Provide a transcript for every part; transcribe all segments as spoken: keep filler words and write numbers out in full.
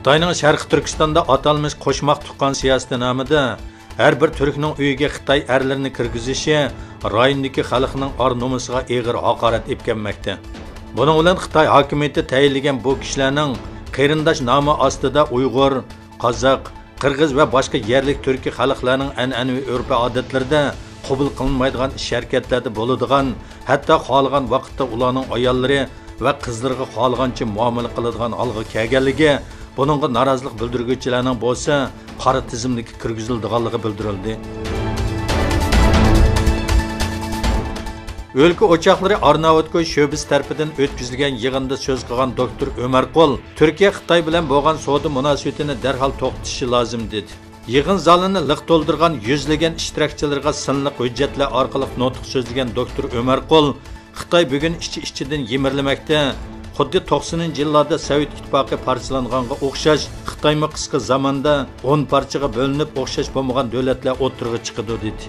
خىتاينىڭ شەرقىي تۈركىستاندا ئاتالمىش قوشماق تۇغقان سىياسىتى نامىدا ھەر بىر تۈركنىڭ ئۆيىگە خىتاي ئەرلىرىنى كىرگۈزۈشى رايوندىكى خەلقنىڭ ئار-نومۇسىغا ئېغىر ھاقارەت ئېلىپ كەلمەكتە. بۇنىڭ بىلەن خىتاي ھاكىمىيىتى تەيىنلىگەن بۇ كىشىلەرنىڭ قېرىنداش نامى ئاستىدا ئۇيغۇر، قازاق، قىرغىز ۋە باشقا يەرلىك تۈركىي خەلقلەرنىڭ ئەنئەنىۋى ئۆرپ-ئادەتلىرىدە قوبۇل قىلىنمايدىغان ئىش-ھەرىكەتلەردە بولىدىغان، ھەتتا خالىغان ۋاقىتتا ئۇلارنىڭ ئاياللىرى ۋە قىزلىرىغا خالىغانچە مۇئامىلە قىلىدىغان ھالغا كەلگەنلىكى، بۇنىڭغا نارازىلىق بىلدۈرگۈچىلەرنىڭ بولسا قارا تىزىملىككە كىرگۈزۈلىدىغانلىقى بىلدۈرۈلدى. ئۆلكە ئوچاقلىرى ئارناۋۇتكوي شۆبىسى تەرىپىدىن ئۆتكۈزۈلگەن يىغىندا سۆز قىلغان دوكتور ئۆمەرقۇل، تۈركىيە خىتاي بىلەن بولغان سودا مۇناسىۋىتىنى دەرھال توختىتىشى لازىم، دېدى. يىغىن زالىنى لىق تولدۇرغان يۈزلىگەن ئىشتىراكچىلىرىغا سىنلىق ھۆججەتلەر ئارقىلىق نۇتۇق سۆزلىگەن دوكتور ئۆمەرقۇل، خىتاي بۈگۈن ئىچى-ئىچىدىن يىمىرلىمەكتە، خۇددى توقسىنىنچى يىللاردا سوۋېت ئىتتىپاقى پارچىلانغانغا ئوخشاش، خىتايمۇ قىسقا زاماندا ئون پارچىغا بۆلۈنۈپ، ئوخشاش بولمىغان دۆلەتلەر ئوتتۇرىغا چىقىدۇ، دېدى.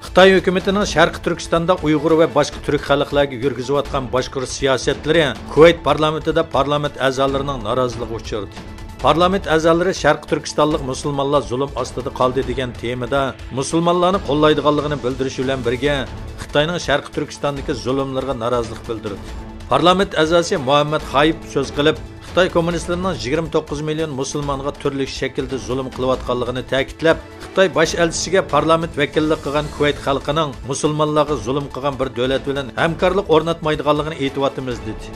خىتاي ھۆكۈمىتىنىڭ شەرقىي تۈركىستاندا ئۇيغۇر ۋە باشقا تۈرك خەلقلەرگە يۈرگۈزۈۋاتقان باشقۇرۇش سىياسەتلىرى كۇۋەيت پارلامېنتىدا پارلامېنت ئەزالىرىنىڭ نارازىلىقىغا ئۇچرىدى. پارلامېنت ئەزالىرى شەرقىي تۈركىستانلىق مۇسۇلمانلار زۇلۇم ئاستىدا قالدى دېگەن تېمىدا مۇسۇلمانلارنى قوللايدىغانلىقىنى بىلدۈرۈش بىلەن بىرگە، خىتاينىڭ شەرقىي تۈركىستاندىكى زۇلۇملىرىغا نارازىلىق بىلدۈردى. پارلامېنت ئەزاسى مۇھەممەد خايىپ سۆز قىلىپ، خىتاي كوممۇنىستلىرىنىڭ يىگىرمە توققۇز مىليون مۇسۇلمانغا تۈرلۈك شەكىلدە زۇلۇم قىلىۋاتقانلىقىنى تەكىتلەپ، خىتاي باش ئەلچىسىگە پارلامېنت ۋەكىللىك قىلغان كۇۋەيت خەلقىنىڭ مۇسۇلمانلارغا زۇلۇم قىلغان بىر دۆلەت بىلەن ھەمكارلىق ئورناتمايدىغانلىقىنى ئېيتىۋاتىمىز، دېدى.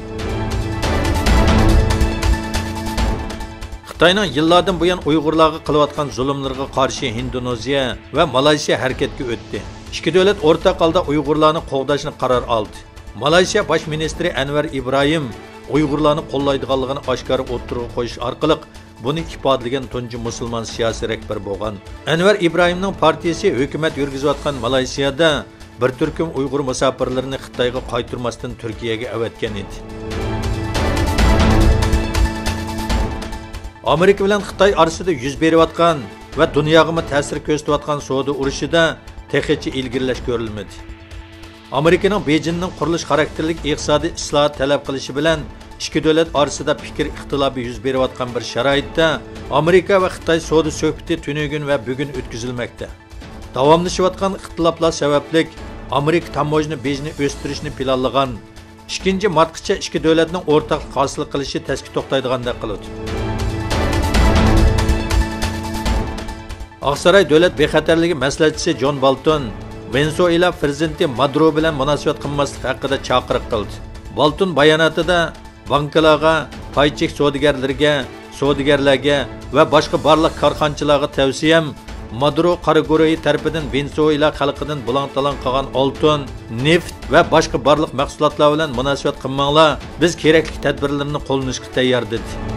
خىتاينىڭ يىللاردىن بۇيان ئۇيغۇرلارغا قىلىۋاتقان زۇلۇملىرىغا قارشى ھىندونېزىيە ۋە مالايسىيا ھەرىكەتكە ئۆتتى. ئىككى دۆلەت ئورتاق ھالدا ئۇيغۇرلارنى قوغداشنى قارار ئالدى. مالايسىيا باش مىنىستىرى ئەنۋەر ئىبراھىم ئۇيغۇرلارنى قوللايدىغانلىقىنى ئاشكارا ئوتتۇرىغا قويۇش ئارقىلىق بۇنى ئىپادىلىگەن تۇنجى مۇسۇلمان سىياسىي رەھبەر بولغان. ئەنۋەر ئىبراھىمنىڭ پارتىيىسى ھۆكۈمەت يۈرگۈزۈۋاتقان مالايسىيادا بىر تۈركۈم ئۇيغۇر مۇساپىرلىرىنى خىتايغا قايتۇرماستىن تۈركىيەگە ئەۋەتكەن ئىدى. ئامېرىكا بىلەن خىتاي ئارىسىدا يۈز بېرىۋاتقان ۋە دۇنياغىمۇ تەسىر كۆرسىتىۋاتقان سودا ئۇرۇشىدا تېخىچە ئىلگىرىلەش كۆرۈلمىدى. ئامېرىكىنىڭ بېيجىڭنىڭ قۇرۇلۇش خاراكتېرلىك ئىقتىسادىي ئىسلاھات تەلەپ قىلىشى بىلەن ئىككى دۆلەت ئارىسىدا پىكىر ئىختىلاپى يۈز بېرىۋاتقان بىر شارائىتتا، ئامېرىكا ۋە خىتاي سودا سۆھبىتى تۈنۈگۈن ۋە بۈگۈن ئۆتكۈزۈلمەكتە. داۋاملىشىۋاتقان ئىختىلاپلار سەۋەبلىك، ئامېرىكا تاموژنا بېجىنى ئۆستۈرۈشنى پىلانلىغان، ئىككىنچى مارتقىچە ئىككى دۆلەتنىڭ ئورتاقلىق ھاسىل قىلىشى تەسكە توختايدىغاندەك قىلىدۇ. ئاقساراي دۆلەت بىخەتەرلىكى مەسلىھەتچىسى جون بولتون ۋېنېسۇئېلا پىرېزىدېنتى مادۇرو بىلەن مۇناسىۋەت قىلماسلىق ھەققىدە چاقىرىق قىلدى. بولتون باياناتىدا بانكىلارغا، پاي چېك سودىگەرلىرىگە، سودىگەرلەرگە ۋە باشقا بارلىق كارخانىچىلارغا تەۋسىيەم، مادۇرو قارا گۇرۇھى تەرىپىدىن ۋېنېسۇئېلا خەلقىدىن بۇلاڭ-تالاڭ قىلغان ئالتۇن، نېفىت ۋە باشقا بارلىق مەھسۇلاتلار بىلەن مۇناسىۋەت قىلماڭلار، بىز كېرەكلىك تەدبىرلىرىنى قوللىنىشقا تەييار، دېدى.